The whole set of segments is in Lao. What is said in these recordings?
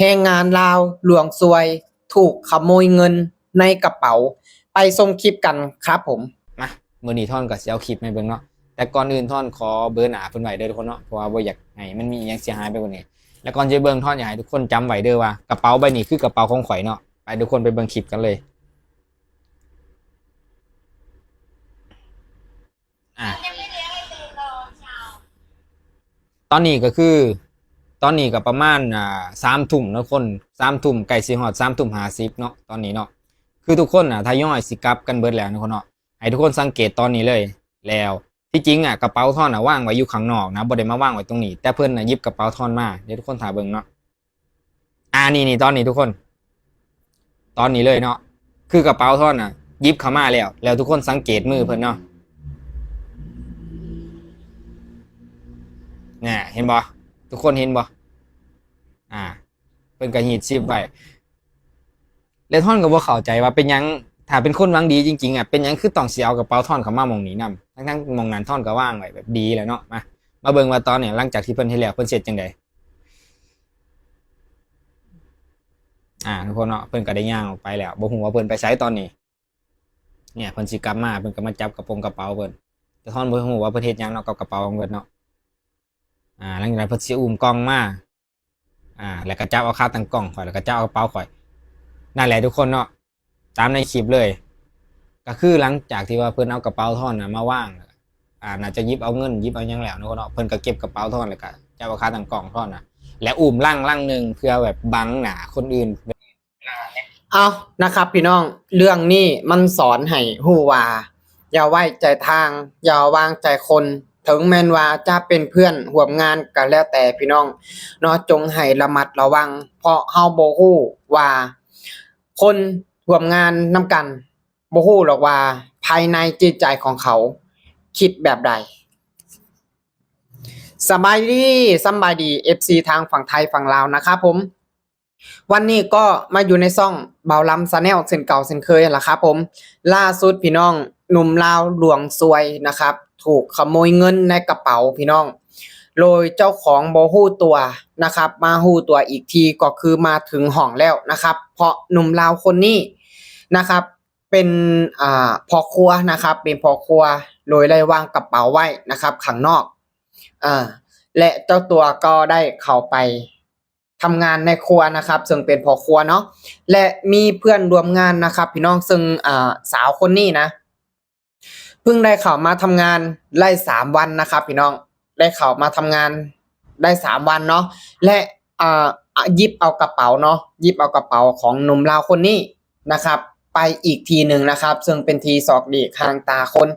ແຮງງານລາວຫຼວງຊວຍ ຖືກຂະໂມຍເງິນໃນກະເປົາ. ໄປຊົມຄລິບກັນຄັບຜົມ. ມາ ມື້ນີ້ທອນກໍຊິເອົາຄລິບໃຫ້ເບິ່ງເນາະ, ແຕ່ກ່ອນອື່ນທອນຂໍເບີໜ້າເພິ່ນໄວ້ເດີທຸກຄົນເນາະ, ເພາະວ່າບໍ່ຢາກໃຫ້ມັນມີອີ່ຫຍັງເສຍຫາຍໄປກວ່ານີ້. ແລ້ວກ່ອນຈະເບິ່ງ ທອນຢາກໃຫ້ທຸກຄົນຈຳໄວ້ເດີວ່າ ກະເປົາໃບນີ້ຄືກະເປົາຂອງຂ້ອຍເນາະ. ໄປ ທຸກຄົນໄປເບິ່ງຄລິບກັນເລີຍ. ອາ ຕອນນີ້ກໍຄື ຕອນນີ້ກໍປະມານ ອາ ສາມທຸ່ມເນາະທຸກຄົນ, ສາມທຸ່ມ ໃກ້ຊິຮອດສາມທຸ່ມຫ້າສິບເນາະ ຕອນນີ້ເນາະ. ຄືທຸກຄົນນະ ທະຍອຍຊິກັບກັນເບິດແລ້ວເນາະ ເນາະ. ໃຫ້ທຸກຄົນສັງເກດຕອນນີ້ເລີຍ. ແລ້ວທີ່ຈິງອະ ກະເປົາທອນນະວາງໄວ້ຢູ່ຂ້າງນອກນະ, ບໍ່ໄດ້ມາວາງໄວ້ຕົງນີ້, ແຕ່ເພິ່ນນະຫຍິບກະເປົາທອນມາ. ດຽວທຸກຄົນຖ້າເບິ່ງເນາະ. ອາ ນີ້ ນີ້ ຕອນນີ້ທຸກຄົນ ຕອນນີ້ເລີຍເນາະ, ຄືກະເປົາທອນນະ ຫຍິບເຂົ້າມາແລ້ວ, ແລ້ວທຸກຄົນສັງເກດມືເພິ່ນເນາະ. ນະ ເຫັນບໍ່? ທຸກຄົນເຫັນບໍ່? ອາ ເພິ່ນກໍຮີດຊິບໄວ້. ແລະ ທອນກໍບໍ່ເຂົ້າໃຈວ່າເປັນຫຍັງ ຖ້າເປັນຄົນຫວັງດີຈິງໆອະ ເປັນຫຍັງຄືຕ້ອງຊິເອົາກະເປົາທອນເຂົ້າມາໝ່ອງນີ້ນຳ ທັງໆໝ່ອງນັ້ນທອນກໍວາງໄວ້ແບບດີແລ້ວເນາະ. ມາ ມາເບິ່ງວ່າຕອນນີ້ ຫຼັງຈາກທີ່ເພິ່ນເຮັດແລ້ວ ເພິ່ນເຮັດຈັ່ງໃດ? ອາ ທຸກຄົນເນາະ, ເພິ່ນກໍໄດ້ຍ່າງອອກໄປແລ້ວ, ບໍ່ຮູ້ວ່າເພິ່ນໄປໃສຕອນນີ້. ເນຍ ເພິ່ນຊິກັບມາ ເພິ່ນກໍມາຈັບກະໂປງກະເປົາເພິ່ນ, ແຕ່ທອນບໍ່ຮູ້ວ່າເພິ່ນເຮັດຫຍັງເນາະ ກັບກະເປົາຂອງເພິ່ນເນາະ. ອາ ຫຼັງຈາກນັ້ນເພິ່ນຊິອຸ້ມກ່ອງມາ ອາ ແລ້ວກໍຈັບເອົາຂາຕັ້ງກ້ອງຂ້ອຍ ແລ້ວກໍຈັບເອົາກະເປົາຂ້ອຍ. ນັ້ນແຫຼະທຸກຄົນເນາະ, ຕາມໃນຄລິບເລີຍ. ກໍຄືຫຼັງຈາກທີ່ວ່າເພິ່ນເອົາກະເປົາທອນນະມາວາງ ອາ ໜ້າຈະຫຍິບເອົາເງິນ ຫຍິບເອົາຫຍັງແລ້ວເນາະ, ເພິ່ນກໍເກັບກະເປົາທອນ ແລ້ວກໍຈັບເອົາຂາຕັ້ງກ້ອງທອນນະ ແລະ ອຸ້ມຫຼັງ ຫຼັງໜຶ່ງ ເພື່ອແບບບັງໜ້າຄົນອື່ນ. ເອົາ ນະຄັບພີ່ນ້ອງ, ເລື່ອງນີ້ມັນສອນໃຫ້ຮູ້ວ່າ ຢ່າໄວ້ໃຈທາງ ຢ່າວາງໃຈຄົນ, ເຖິງແມ່ນວ່າຈະເປັນເພື່ອນຮ່ວມງານກໍແລ້ວແຕ່ພີ່ນ້ອງເນາະ, ຈົ່ງໃຫ້ລະມັດລະວັງ ເພາະເຮົາບໍ່ຮູ້ວ່າຄົນຮ່ວມງານນຳກັນ ບໍ່ຮູ້ດອກວ່າພາຍໃນຈິດໃຈຂອງເຂົາຄິດແບບໃດ. ສະບາຍດີ ສຳບາຍດີ ເອັຟຊີ ທາງຝັ່ງໄທຝັ່ງລາວນະຄັບຜົມ. ວັນນີ້ກໍມາຢູ່ໃນຊ່ອງບ່າວລຳ Channel ເຊັ່ນເກົ່າເຊັ່ນເຄີຍຫັ້ນລະຄັບຜົມ. ລ່າສຸດພີ່ນ້ອງ ໜຸ່ມລາວຫຼວງຊວຍນະຄັບ ຖືກຂະໂມຍເງິນໃນກະເປົາພີ່ນ້ອງ ໂດຍເຈົ້າຂອງບໍ່ຮູ້ຕົວນະຄັບ, ມາຮູ້ຕົວອີກທີກໍຄືມາເຖິງຫ້ອງແລ້ວນະຄັບ, ເພາະໜຸ່ມລາວຄົນນີ້ນະຄັບ ເປັນ ອ່າ ພໍ່ຄົວນະຄັບ ເປັນພໍ່ຄົວ ໂດຍໄດ້ວາງກະເປົາໄວ້ນະຄັບ ຂ້າງນອກ ເອີ ແລະ ເຈົ້າຕົວກໍໄດ້ເຂົ້າໄປ ທຳງານໃນຄົວນະຄັບ ເຊິ່ງເປັນພໍ່ຄົວເນາະ ແລະ ມີເພື່ອນຮ່ວມງານນະຄັບ ພີ່ນ້ອງ ເຊິ່ງ ອ່າ ສາວຄົນນີ້ນະ ເພິ່ງໄດ້ເຂົ້າມາທຳງານໄດ້ສາມວັນນະຄັບ ພີ່ນ້ອງ, ໄດ້ເຂົ້າມາທຳງານໄດ້ສາມວັນເນາະ ແລະ ອ່າ ຫຍິບເອົາກະເປົາເນາະ, ຫຍິບເອົາກະເປົາຂອງໜຸ່ມລາວຄົນນີ້ນະຄັບ ໄປອີກທີ່ໜຶ່ງນະຄັບ ເຊິ່ງເປັນທີ່ສອກຫຼີກຫ່າງຕາຄົນ,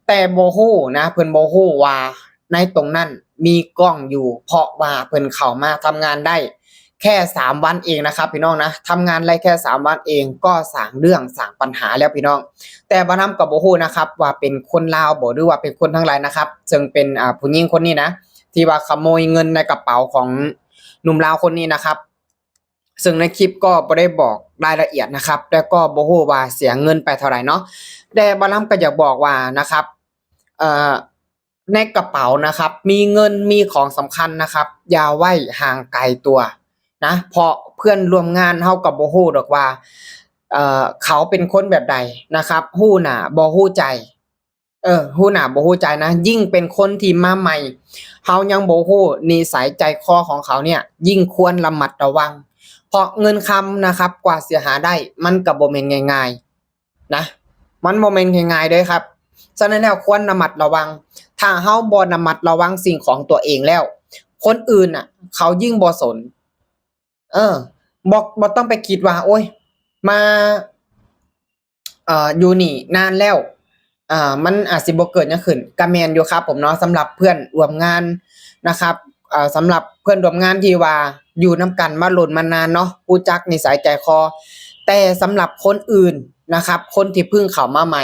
ແຕ່ບໍ່ຮູ້ນະ ເພິ່ນບໍ່ຮູ້ວ່າ ໃນຕົງນັ້ນມີກ້ອງຢູ່ ເພາະວ່າເພິ່ນເຂົ້າມາທຳງານໄດ້ແຄ່ສາມວັນເອງນະຄັບ ພີ່ນ້ອງນະ, ທຳງານໄດ້ແຄ່ສາມວັນເອງ ກໍສ້າງເລື່ອງສ້າງປັນຫາແລ້ວພີ່ນ້ອງ. ແຕ່ບ່າວລຳກໍບໍ່ຮູ້ນະຄັບວ່າເປັນຄົນລາວບໍ່ ຫຼືວ່າເປັນຄົນທາງໃດນະຄັບ, ເຊິ່ງເປັນ ອ່າ ຜູ້ຍິງຄົນນີ້ນະ ທີ່ວ່າຂະໂມຍເງິນໃນກະເປົາຂອງໜຸ່ມລາວຄົນນີ້ນະຄັບ. ເຊິ່ງໃນຄລິບກໍບໍ່ໄດ້ບອກລາຍລະອຽດນະຄັບ ແລ້ວກໍບໍ່ຮູ້ວ່າເສຍເງິນໄປເທົ່າໃດເນາະ, ແຕ່ບ່າວລຳກໍຢາກບອກວ່ານະຄັບ ເອີ ໃນກະເປົານະຄັບ ມີເງິນ ມີຂອງສຳຄັນນະຄັບ ຢ່າໄວ້ຫ່າງໄກຕົວນະ, ເພາະເພື່ອນຮ່ວມງານເຮົາກໍບໍ່ຮູ້ດອກວ່າ ເອີ ເຂົາເປັນຄົນແບບໃດນະຄັບ, ຮູ້ໜ້າບໍ່ຮູ້ໃຈ ເອີ ຮູ້ໜ້າບໍ່ຮູ້ໃຈນະ, ຍິ່ງເປັນຄົນທີ່ມາໃໝ່ ເຮົາຍັງບໍ່ຮູ້ນິໄສໃຈຄໍຂອງເຂົາເນ່ຍ ຍິ່ງຄວນລະມັດລະວັງ, ເພາະເງິນຄຳນະຄັບ ກວ່າຊິຫາໄດ້ ມັນກໍບໍ່ແມ່ນງ່າຍໆ ນະ ມັນບໍ່ແມ່ນງ່າຍໆເດ້ຄັບ. ສະນັ້ນແລ້ວຄວນລະມັດລະວັງ, ຖ້າເຮົາບໍ່ລະມັດລະວັງສິ່ງຂອງຕົວເອງແລ້ວ ຄົນອື່ນນະ ເຂົາຍິ່ງບໍ່ສົນ. ເອີ ບໍ່ ບໍ່ຕ້ອງໄປຄິດວ່າ ໂອ້ຍ ມາ ເອີ ຢູ່ນີ້ນານແລ້ວ ເອີ ມັນອາດຊິບໍ່ເກີດຫຍັງຂຶ້ນ. ກະແມ່ນຢູ່ຄັບຜົມເນາະ, ສຳລັບເພື່ອນຮ່ວມງານນະຄັບ ເອີ ສຳລັບເພື່ອນຮ່ວມງານທີ່ວ່າຢູ່ນຳກັນມາດົນມານານເນາະ ຮູ້ຈັກນິໄສໃຈຄໍ, ແຕ່ສຳລັບຄົນອື່ນນະຄັບ ຄົນທີ່ເພິ່ງເຂົ້າມາໃໝ່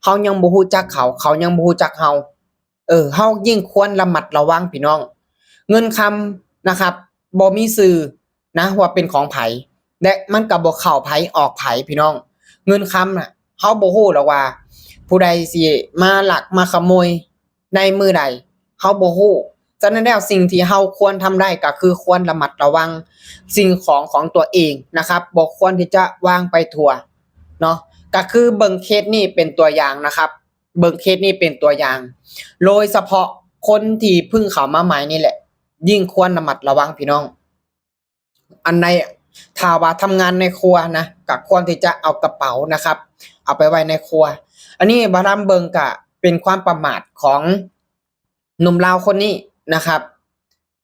ເຮົາຍັງບໍ່ຮູ້ຈັກເຂົາ ເຂົາຍັງບໍ່ຮູ້ຈັກເຮົາ ເອີ ເຮົາຍິ່ງຄວນລະມັດລະວັງພີ່ນ້ອງ. ເງິນຄຳນະຄັບ ບໍ່ມີຊື່ນະວ່າເປັນຂອງໃຜ ແລະ ມັນກໍບໍ່ເຂົ້າໃຜອອກໃຜພີ່ນ້ອງ. ເງິນຄຳນະ ເຮົາບໍ່ຮູ້ດອກວ່າຜູ້ໃດຊິມາລັກມາຂະໂມຍໃນມື້ໃດ ເຮົາບໍ່ຮູ້. ສະນັ້ນແລ້ວ ສິ່ງທີ່ເຮົາຄວນທຳໄດ້ກໍຄືຄວນລະມັດລະວັງສິ່ງຂອງຂອງຕົວເອງນະຄັບ, ບໍ່ຄວນທີ່ຈະວາງໄປທົ່ວເນາະ. ກໍຄືເບິ່ງເຄສນີ້ເປັນຕົວຢ່າງນະຄັບ, ເບິ່ງເຄສນີ້ເປັນຕົວຢ່າງ, ໂດຍສະເພາະຄົນທີ່ເພິ່ງເຂົ້າມາໃໝ່ນີ້ແຫຼະ ຍິ່ງຄວນລະມັດລະວັງພີ່ນ້ອງ. ອັນໃດ ຖ້າວ່າທຳງານໃນຄົວນະ ກໍຄວນທີ່ຈະເອົາກະເປົານະຄັບ ເອົາໄປໄວ້ໃນຄົວ. ອັນນີ້ບ່າວລຳເບິ່ງກະເປັນຄວາມປະໝາດຂອງໜຸ່ມລາວຄົນນີ້ນະຄັບ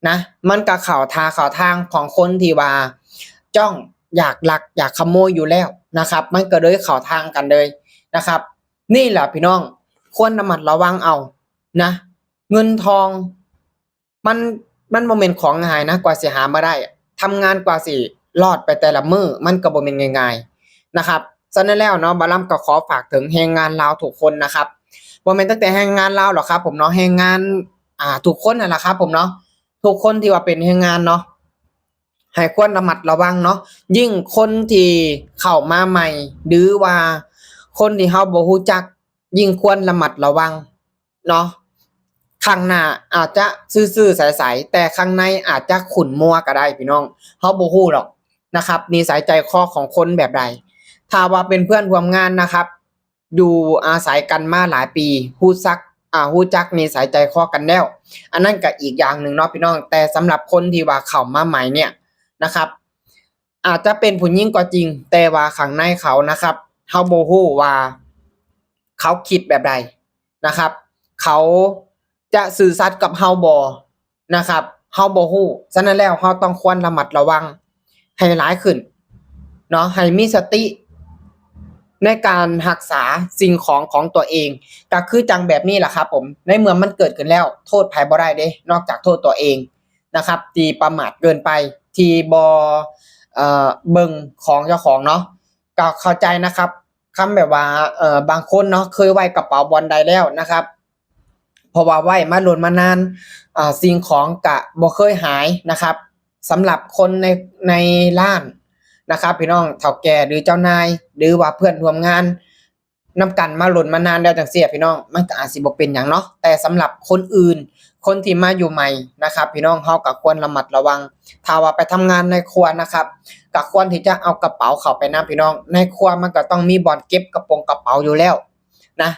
ນະ, ມັນກະເຂົ້າທ່າເຂົ້າທາງຂອງຄົນທີ່ວ່າຈ້ອງຢາກລັກຢາກຂະໂມຍຢູ່ແລ້ວນະຄັບ, ມັນກະເລີຍເຂົ້າທາງກັນເລີຍນະຄັບ. ນີ້ແຫຼະພີ່ນ້ອງ ຄວນລະມັດລະວັງເອົານະ, ເງິນທອງ ມັນ ມັນບໍ່ແມ່ນຂອງງ່າຍນະ ກວ່າຊິຫາມາໄດ້, ທຳງານກວ່າຊິລອດໄປແຕ່ລະມື້ ມັນກໍບໍ່ແມ່ນງ່າຍໆນະຄັບ. ສະນັ້ນແລ້ວເນາະ ບ່າວລຳກໍຂໍຝາກເຖິງແຮງງານລາວທຸກຄົນນະຄັບ, ບໍ່ແມ່ນຕັ້ງແຕ່ແຮງງານລາວດອກຄັບຜົມເນາະ, ແຮງງານ ອ່າ ທຸກຄົນຫັ້ນລະຄັບຜົມເນາະ, ທຸກຄົນທີ່ວ່າເປັນແຮງງານເນາະ ໃຫ້ຄວນລະມັດລະວັງເນາະ, ຍິ່ງຄົນທີ່ເຂົ້າມາໃໝ່ ຫຼືວ່າຄົນທີ່ເຮົາບໍ່ຮູ້ຈັກ ຍິ່ງຄວນລະມັດລະວັງເນາະ. ຂ້າງໜ້າອາດຈະຊື່ໆໃສໆ ແຕ່ຂ້າງໃນອາດຈະຂຸ່ນມົວກໍໄດ້ພີ່ນ້ອງ, ເຮົາບໍ່ຮູ້ດອກນະຄັບ ນິໄສໃຈຄໍຂອງຄົນແບບໃດ. ຖ້າວ່າເປັນເພື່ອນຮ່ວມງານນະຄັບ ຢູ່ອາໄສກັນມາຫຼາຍປີ ຮູ້ຈັກ ອ່າ ຮູ້ຈັກນິໄສໃຈຄໍກັນແລ້ວ ອັນນັ້ນກໍອີກຢ່າງໜຶ່ງເນາະພີ່ນ້ອງ. ແຕ່ສຳລັບຄົນທີ່ວ່າເຂົ້າມາໃໝ່ເນີ້ຍນະຄັບ ອາດຈະເປັນຜູ້ຍິງກໍຈິງ ແຕ່ວ່າຂ້າງໃນເຂົານະຄັບ ເຮົາບໍ່ຮູ້ວ່າເຂົາຄິດແບບໃດນະຄັບ, ເຂົາຈະຊື່ສັດກັບເຮົາບໍ່ນະຄັບ ເຮົາບໍ່ຮູ້. ສະນັ້ນແລ້ວ ເຮົາຕ້ອງຄວນລະມັດລະວັງໃຫ້ຫຼາຍຂຶ້ນເນາະ, ໃຫ້ມີສະຕິໃນການຮັກສາສິ່ງຂອງຂອງຕົວເອງ. ກໍຄືຈັ່ງແບບນີ້ລະຄັບຜົມ, ໃນເມື່ອມັນເກີດຂຶ້ນແລ້ວ ໂທດໃຜບໍ່ໄດ້ເດ້ ນອກຈາກໂທດຕົວເອງ ນະຄັບ ທີ່ປະໝາດເກີນໄປ ທີ່ບໍ່ ເອີ ເບິ່ງຂອງເຈົ້າຂອງເນາະ. ກໍເຂົ້າໃຈນະຄັບ ຄຳແບບວ່າ ເອີ ບາງຄົນເນາະ ເຄີຍໄວ້ກະເປົາບ່ອນໃດແລ້ວນະຄັບ ເພາະວ່າໄວ້ມາດົນມານານ ອາ ສິ່ງຂອງກະບໍ່ເຄີຍຫາຍນະຄັບ. ສຳລັບຄົນໃນ ໃນຮ້ານນະຄັບ ພີ່ນ້ອງ ເຖົ້າແກ່ ຫຼື ເຈົ້ານາຍ ຫຼືວ່າເພື່ອນຮ່ວມງານ ນຳກັນມາດົນມານານແລ້ວຈັ່ງຊີ້ພີ່ນ້ອງ ມັນກໍອາດຊິບໍ່ເປັນຫຍັງເນາະ. ແຕ່ສຳລັບຄົນອື່ນ ຄົນທີ່ມາຢູ່ໃໝ່ນະຄັບ ພີ່ນ້ອງ ເຮົາກໍຄວນລະມັດລະວັງ. ຖ້າວ່າໄປທຳງານໃນຄົວນະຄັບ ກໍຄວນທີ່ຈະເອົາກະເປົາເຂົ້າໄປນຳ ພີ່ນ້ອງ. ໃນຄົວມັນກໍຕ້ອງມີບ່ອນເກັບກະໂປງກະເປົາຢູ່ແລ້ວນະ,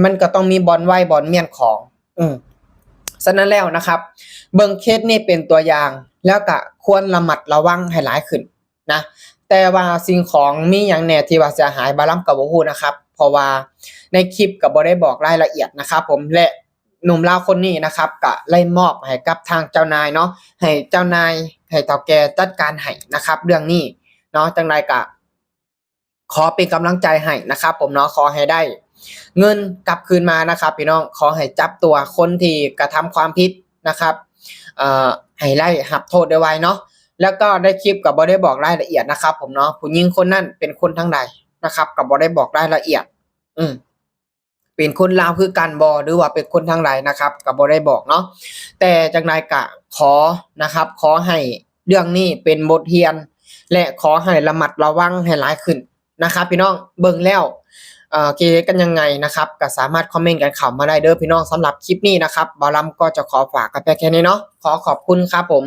ມັນກໍຕ້ອງມີບ່ອນໄວ້ບ່ອນມ້ຽນຂອງ. ອື ສະນັ້ນແລ້ວນະຄັບ ເບິ່ງເຄສນີ້ເປັນຕົວຢ່າງ ແລ້ວກະຄວນລະມັດລະວັງໃຫ້ຫຼາຍຂຶ້ນ ນະ. ແຕ່ວ່າສິ່ງຂອງມີຫຍັງແດ່ທີ່ວ່າເສຍຫາຍ ບ່າວລຳກໍບໍ່ຮູ້ນະຄັບ ເພາະວ່າໃນຄລິບກໍບໍ່ໄດ້ບອກລາຍລະອຽດນະຄັບຜົມ. ແລະ ໜຸ່ມລາວຄົນນີ້ນະຄັບ ກໍໄດ້ມອບໃຫ້ກັບທາງເຈົ້ານາຍເນາະ, ໃຫ້ເຈົ້ານາຍ ໃຫ້ເຖົ້າແກ່ຈັດການໃຫ້ນະຄັບ ເລື່ອງນີ້ເນາະ. ຈັ່ງໃດກໍຂໍເປັນກຳລັງໃຈໃຫ້ນະຄັບຜົມເນາະ, ຂໍໃຫ້ໄດ້ເງິນກັບຄືນມານະຄັບ ພີ່ນ້ອງ. ຂໍໃຫ້ຈັບຕົວຄົນທີ່ກະທຳຄວາມຜິດນະຄັບ ເອີ ໃຫ້ໄດ້ຮັບໂທດໄວໆເນາະ. ແລ້ວກໍໃນຄລິບກໍບໍ່ໄດ້ບອກລາຍລະອຽດນະຄັບຜົມເນາະ, ຜູ້ຍິງຄົນນັ້ນເປັນຄົນທາງໃດນະຄັບ ກໍບໍ່ໄດ້ບອກລາຍລະອຽດ ອື ເປັນຄົນລາວຄືກັນບໍ່ ຫຼືວ່າເປັນຄົນທາງໃດນະຄັບ ກໍບໍ່ໄດ້ບອກເນາະ. ແຕ່ຈັ່ງໃດກໍຂໍນະຄັບ ຂໍໃຫ້ເລື່ອງນີ້ເປັນບົດຮຽນ ແລະ ຂໍໃຫ້ລະມັດລະວັງໃຫ້ຫຼາຍຂຶ້ນ ນະຄັບ ພີ່ນ້ອງ. ເບິ່ງແລ້ວ ເອີ ຄິດເຫັນກັນຍັງໄງນະຄັບ ກໍສາມາດຄອມເມັນກັນເຂົ້າມາໄດ້ເດີພີ່ນ້ອງ. ສຳລັບຄລິບນີ້ນະຄັບ ບ່າວລຳກໍຈະຂໍຝາກກັນພຽງແຄ່ນີ້ເນາະ. ຂໍຂອບຄຸນຄັບຜົມ.